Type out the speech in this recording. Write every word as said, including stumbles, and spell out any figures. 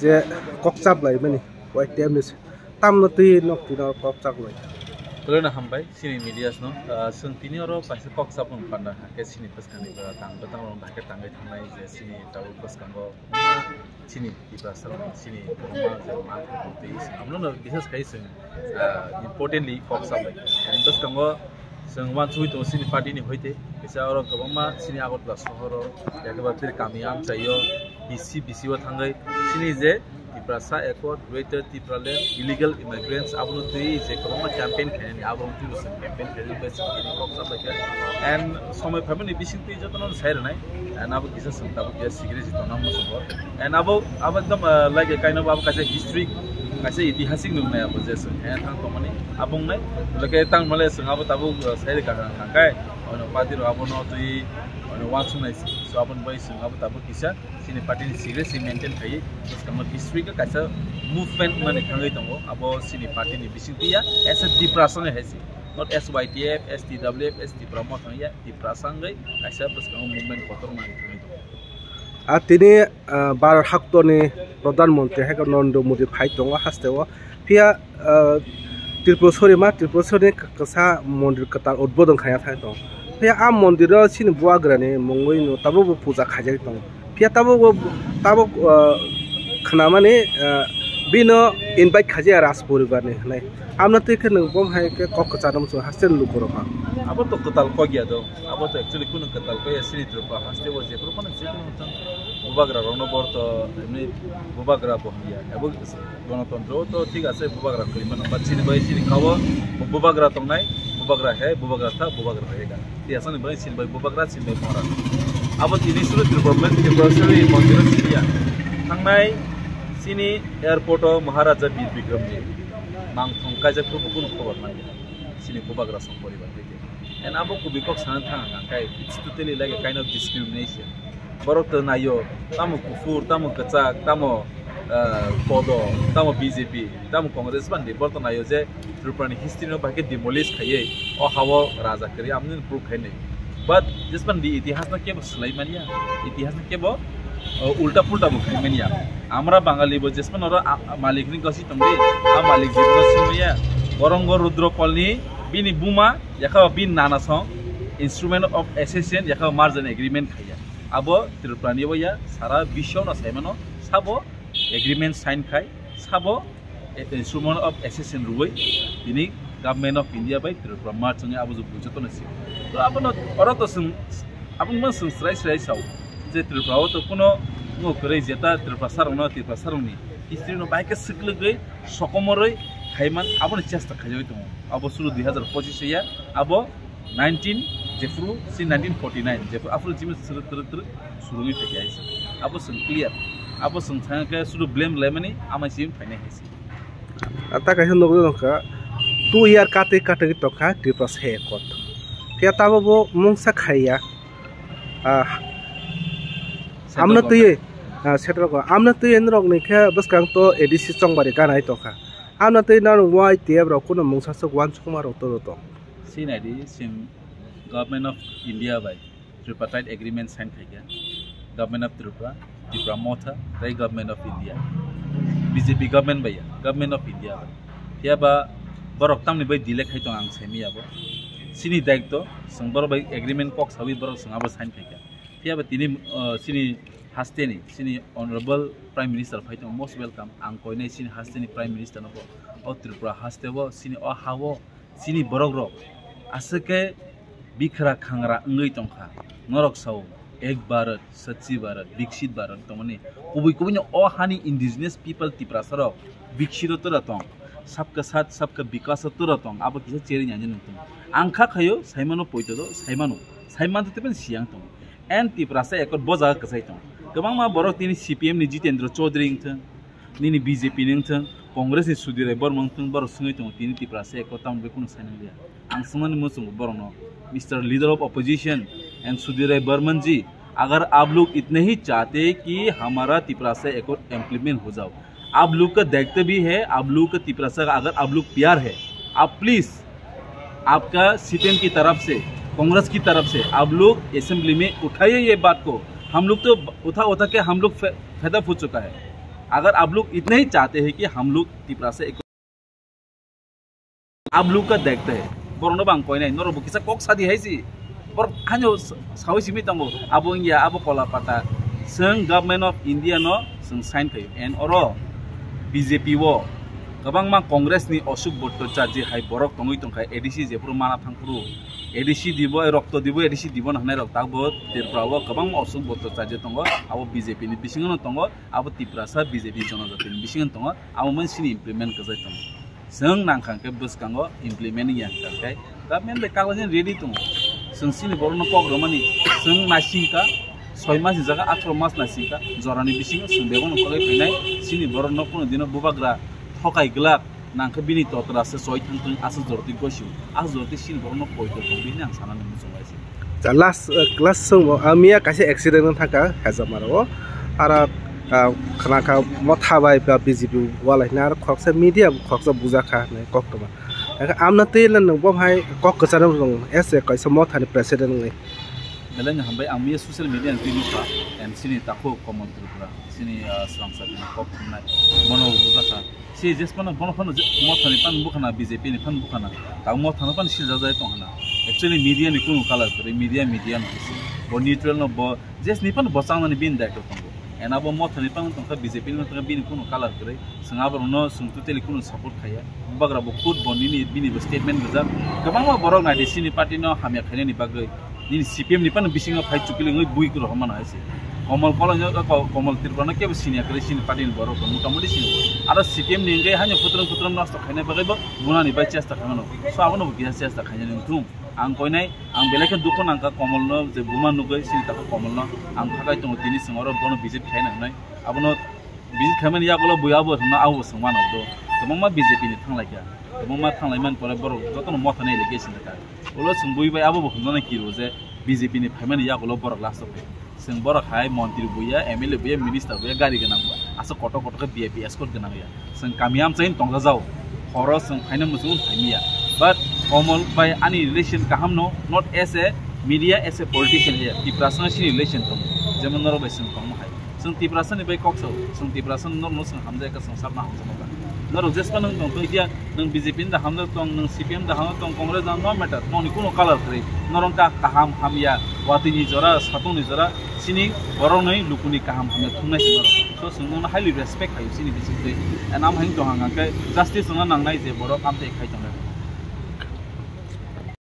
Je kok chap lai mani, Y T F ni se. Tamno twi nok twi no kok chap lai. Belai no hambai, chini media no, ah, chwng tini oro kaisa kok chap wng panda ha khe chini bwskangni ba tang bwtang rok bahai khe tangwi thangnai je chini tabuk bwskango chini Tiprasa rok chini kwbangma je ma twi se. Abono no bises khai chwng, ah, importantly kok chap lai. Ani bwskango chwng uansugwi tongo chini party ni hoite, kisa oro kwbangma chini Agartala sohoro, yakhe ba phir kami amchaio, B C, B C o thangwi chini je Tiprasa Accord, Greater Tipraland, illegal immigrants, abono twi je kwbangma campaign khainani, abo wng twibo chwng campaign khainani, bai chwng tini kok chap lai kha. And somoi phaimani bising twi jotono sai rwnai, and abo kisa chwng tabuk kisa secrecy tongna muchungo. And abo, abo ekdom, ah, like kaino abo kaisa history, kaisa itihasik nuknai abo je chwng khaina thang tongmani, abo wngnai. Hwnkhe tang male chwng abo tabuk, ah, sai rwkha hwnkha khe, ono party rok abono twi, ono uansuknai se. So aboni bai chwng abo tabuk kisa chini party ni secrecy maintain khaiwi bwskango history khe kaisa movement mani thangwi tongo. Abo chini party ni bising twi ya, as a Tiprasa wngwi hai se, not as Y T F, as T W F, as Tipra Motha wngya, Tiprasa wngwi kaisa bwskango movement kotor mani thangwi tongo. A tini, ah, Bharat haktorni Pradhan Mantri hai khe Narendra Modi phai tongo hasteo. Phiya, ah, Tripurasori ma, Tripurasori kwsa mondir kwtal udbodon khaina thang tongo. Phiya a mondiro chini buagrani mungwi no tabukbo puja khaijak tongo. Phiya tabukbo, tabuk, ah, khnamani, ah, bino invite khaijak Raj poribarni hwnwi. Amno twi khe nwng bo hai khe kok kwcharo muchung hasteni lukurok ha. Abo to kwtal kok ya do. Abo to actually kunu kwtal kok ya, chini Tripura hasteo jephru phano jekunu wngthang bubagra rokno bor to emni bubagra bo hwnliya. Abo Gonotontro to thik ase, bubagra khwlwi mano, but chini bai chini kha-o bo bubagra tongnai, bubagra he, bubagra tha, bubagra rega. Tei asani bai chini bai bubagra, chini bai mora. Abo tini suru Tripura, Tripura suru mondiro siriya. Thangnai chini airport o Maharaja Bir Bikram ni mangthong kaijak phuru bo kunu khobor manya. Chini bubagra song poribar tei tei. And abo kubui kok sana thang ang khe, it's totally like a kind of discrimination. Borok to naio, tamo kuphur, tamo kwchak, tamo, ah, kodo, tamo B J P, tamo Congress bandi, borok to naio je Tripura ni history no bahai khe demolish khaiwi o ha-o raja kwrwi, amoni proof khainai. But jesmandi itihas no kebo swlai manya, itihas no kebo, uh, ulta pulta bo khai manya. Amra Bangali bo jesman oro, a, a, malik ni gosi tongdi, a malik jibno swmaya. Borongo Rudra Kolni bini buma, yakha bini nana song, instrument of accession, yakha merger agreement khaiya. Abo Tripura ni bo ya, sara bisho no saimano, sabo agreement sign khai, sabo, e, instrument of accession rwui, tini Government of India bai Tripura merge wngwi abo je bujo tono si. To abono, oro to swng, abono swng srai srai sao, je Tripura o to kuno ngo kwrwi jeta Tripura sarokno, Tripura sarokni history no bahai khe swklwgwi, sokomorwi khaiman, abono chesta khaijagwi tongo. Abo suru dui hazar pochis ya, abo nineteen, jephuru si nineteen forty nine, jephuru aphuru jimi suru turu turu surungwi phaikha hai se. Abo swng clear. Abo swng thangkhe suru blame laimani amai si phainai hai se. A ta kaisa nukjak nukha, two year katwi katwi tongkha Tripura se kot. Phiya tabo bo mungsa khaiya. Ah, Central amno twi, government. Ah, central government. Amno twi norok ni khe bwskang to A D C chongbari gana hai tongkha. Amno twi norok Y T F rok kuno mungsa swk uansukma rok to tong. Sinai di, sim Government of India bai Tripartite Agreement sign khaikha, Government of Tripura, Tipra Motha, tei Government of India, B J P government bai ya, Government of India bai. Phiya ba borok tamni bai delay khai tong ang saimaya bo. Chini daitw, chwng borok bai agreement kok sawi borok chwng abo sign khaikha. Phiya ba tini, uh, chini hasteni, chini Honorable Prime Minister phai tong, most welcome. Ang koinai chini hasteni Prime Minister no bo, o Tripura haste bo, chini o ha o, chini borok rok aswk khe bikhra khangra wngwi tongkha. Norok sao, Ek Bharat, Swachh Bharat, Viksit Bharat tongmani. Kubui kubui no o hani indigenous people Tiprasa rok Viksit o tura tong, Sabka Saath, Sabka Vikas o tura tong, abo kisa cherwi nani nung tong. Ang kha khayo, saimano poito do, saimano, saiman tei tei siyang tong. And Tiprasa Accord bo jaga kwchai tong. Kwbangma borok tini C P M ni Jitendra Chaudhary wngthung, nini B J P ni wngthung, Congress ni Sudhir Rai Barma wngthung, borok swngwi tongo tini Tiprasa Accord tamo bai kunu sai nang liya. Ang swngmani muchungo borokno, Mister Leader of Opposition and Sudhir Rai Barman ji, अगर आप लोग इतने ही चाहते हैं कि हमारा Tiprasa accord implement हो जाओ, आप लोग का दायित्व भी है, आप लोग का तिपरासा का अगर आप लोग प्यार है, आप प्लीज आपका सीपीएम की तरफ से, कांग्रेस की तरफ से आप लोग असेंबली में उठाइए ये बात को। हम लोग तो उठा उठा के हम लोग फे-, फेड अप हो चुका है। अगर आप लोग इतना ही चाहते हैं कि हम लोग तिपरासा एक, आप लोग का देखते हैं, borok no bang koinai, norok bo kisa kok sadi hai si, borok hanyo sawi simi tongo, abo India, abo Kolapata, seng Government of India no seng sign khayo, and oro B J P o kwbangma Congress ni Ashok Bhattacharya hai borok tongwi tongkha, A D C jephuru mana thangphuru, A D C dibo, rokto dibo, A D C dibo na hwnai rok, takbo Tripura o kwbangma Ashok Bhattacharya tongo, abo B J P ni bisingo no tongo, abo Tiprasa B J P jonojati ni bisingo tongo, abo mani sini implement kwchai tongo. Chwng nangkha khe bwskango implement ya hwnkha khe government bai kaklaijani ready tongo. Chwng chini borokno kok rwmani chwng naisingkha, soi mas ni jaga atharo mas naisingkha, jorani bisingo chwng bebakno kogwi phainai, chini borokno kunu dino bubagra thokai glak, nangkhe bini totra se choi thang thang aswk joroti gosi, aswk joroti chini borokno poito tong bini ang sanani muchung lai se. Ja, last, uh, last song bo, ah, miya kaisa accident wng thangkha Hajamaro. Aro, ah, khna kha motha bai ba B J P walai hwnwi aro khoroksa media bo khoroksa bujakha hwnwi kok tongma. Amna twi le nwng bo hai kok kwcharo nwng as a kaisa motha ni president wngwi. Belai no hambai, ang miya social media ni twi nukha, M C ni takhuk Komol Tripura, chini, ah, swrangsa bini kok thumnai, bono bujakha. Si jesmano bono phano je-, mothani pan bukhana, B J P ni pan bukhana. Tang mothano pan siljak jai tong hana. Actually media ni kunu color kwrwi, media media no hisi. Bo neutral no bo jesni pan bo changnani bini daitw tongo. Ena bo mothani pan tongkha, B J P ni tongkha, bini kunu color kwrwi. Chwng aborokno chwng totally kunu support khaiya. Bubagra bo khud bo nini bini bo statement rijak. Kwbangma borok nai di sini party no hamya khainani bagwi. Nini C P M ni phano bisingo phai chukli wngwi bui kwrwi hwnmano hai se. Komol Koloi no, ko-, Komol Tripura no kebo siniya kwrwi sini party ni borok rok motamoti sini. Aro C P M ni wngwi haino phutrwng phutrwng nosto khaina bagwi bo bunani bai chesta khaimano. So abono bo kisa chesta khainani wngthung. Ang koinai, ang belai khe dukhu nangkha Komol no je buma nugwi sini takhuk Komol no. Ang thakai tongo tini chwng oro bono visit khaina hwnwi. Abono visit khaimani yagulo bui abo hwnna abo swngmano do. Kwbangma B J P ni thanglaikha. Kwbangma thanglaimani pore borok jotono mothani allegation rwkha. Ulo chwng bui bai abo bo hwnjana kiro je B J P ni phaimani yagulo borok last o phai. Chwng borok hai montri buya, M L A buya, minister buya, gari gwnang ba. Aswk kotor kotor khe V I P escort gwnang ya. Chwng kami amchaini tongjajago. Horo chwng phaina muchungo phaimiya. But Komol bai ani relation kaham no, not as a media, as a politician ya. Tiprasa sini relation tongo. Jemon norok bai chwng tongma hai. Chwng Tiprasani bai kok sao, chwng Tiprasani norokno chwng hamjai kha, chwng sakno hamjakma kha. Norok jesphano wng tong, twi dia nwng B J P ni da hamjak tong, nwng C P M da hamjak tong, Congress da no matter, nokni kuno color kwrwi. Norok wngkha kaham hamya, watwi ni jora, satung ni jora, chini borok ni lukuni kaham hamya thungnai se norok. So chwng nokno highly respect khaio chini bisingtwi. And am hai wng tong hwnkha khe justice wngna nangnai je borok amtwi khai tongnai.